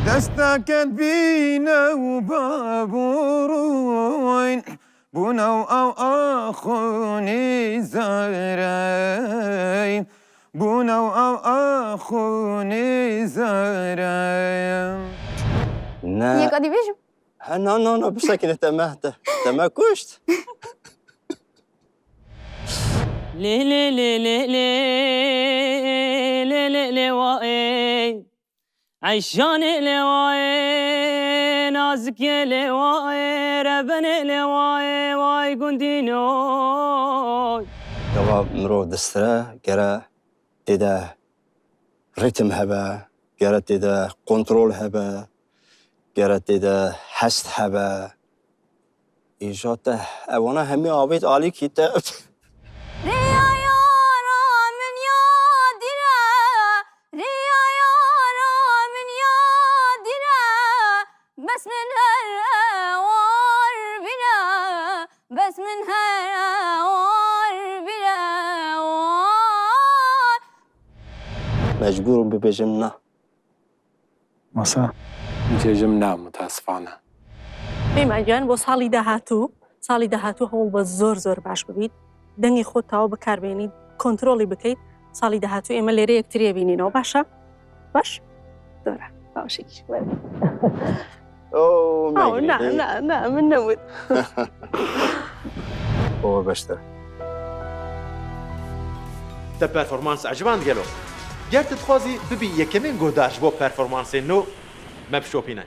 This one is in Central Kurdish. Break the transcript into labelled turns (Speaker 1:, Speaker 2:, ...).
Speaker 1: دەستەکەت بینە و با بڕۆین بوونە و ئەو ئاخونی زارەی بوونە و ئەو ئاخونی زارەی.
Speaker 2: نا.
Speaker 3: یەک ئەدی بێژم.
Speaker 2: ها نا نا نا بسەکنە تەمە تەمە کوشت.
Speaker 4: لێ لێ لێ لێ لێ لێ لێ لێ وایێ عەیشانێ لێ وایێ نازکێ لێ وایێ رەبەنێ لێ وایێ وای گوندینۆی.
Speaker 2: گەوا مرۆڤ دسترە گەرە تێدا ڕیتم هەبە گەرە تێدا کۆنترۆل هەبە گەرە تێدا هەست هەبە ئیژا تە ئەوانە هەمی ئاوێت ئالیکی تە.
Speaker 3: ریا یارا من یا دیرە ریا یارا من یا دیرە بەس من هەر ئەوار بیرە بەس من هەر ئەوار بیرە وار.
Speaker 2: مەجبورم ببێژم نا.
Speaker 5: ماسا.
Speaker 6: جێژم نا متاسفانە.
Speaker 7: پەیمان گیان بۆ ساڵی داهاتوو ساڵی داهاتوو هەوڵ بە زۆر زۆر باش ببیت دەنگی خۆت تاوە بەکاربێنیت کۆنتترۆڵی بکەیت ساڵی داهاتوو ئێمە لێرە یەکتریە بینینەوە باشە باش دۆرە باشێکی من نەوت
Speaker 2: بۆ بەشتر
Speaker 8: Te performans eciband gelo? Ger tu dixwazî bibî yekemîn guhdar ji bo performansên nû, me bişopîne.